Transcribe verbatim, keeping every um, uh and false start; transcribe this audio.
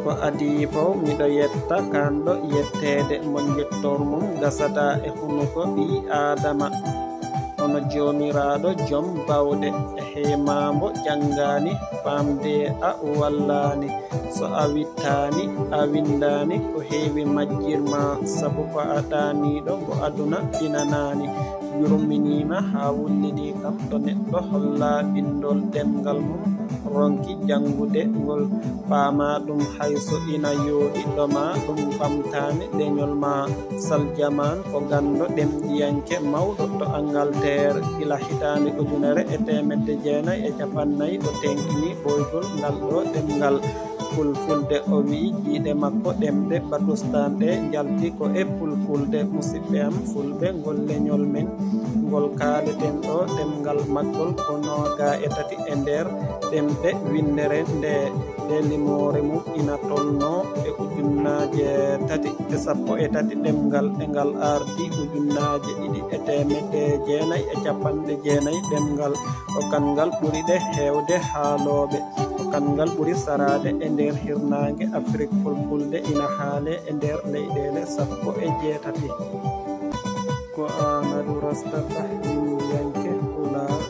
Ko adii fof miɗo yetta kanɗo yetteede mo njettoor mum gasataa e hunuko ɓii Aadama. Hono Joomiraaɗo Jom Baawɗe, e heemaambo janngaani, faamde a wallaani. So a wittaani, a winndaani, ko heewi majjir ma, sabu ko a ɗaaniiɗo mbo aduna finanaani. Yurminii ma haa wullidii kam to neɗɗo hollaa binndol ɗemngal mum, ronki janngude ngol, faamaa ɗum hay so ina yooɗi, ɗomaa ɗum ɓamtaani leñol ma. Saljamaan ko ganndo ɗemɗiyanke mawɗo to Angalteer. Gila hitaande ujunere e teemedde jeenayi e cappannayi o teeŋtini ɓooygol ngal ɗo ɗemngal Fulfulde. O wiyi jiiɗe makko ɗemɗe Batustan ɗe njalti ko e Fulfulde. Musidɓe am Fulɓe, ngol leñol men ngol kaaleten ɗo, ɗemngal maggol ko nooga e tati e nder ɗemɗe winndere nde. Nde limoore mum ina tolnoo e ujunnaaje tati e sappo e tati ɗemngal, ɗe ngal ardi ujunnaaje ɗiɗi e teemedde jeenayi e cappanɗe jeenayi ɗemngal. Ko kanngal ɓuri ɗe heewde haalooɓe. Ko kanngal ɓuri saraade e nder hirnaange Afrik. Fulfulde ina haalee e nder leyɗeele sappo e jeetati. Ko Aamadu Rasta Bah, winndiyanke Pulaar,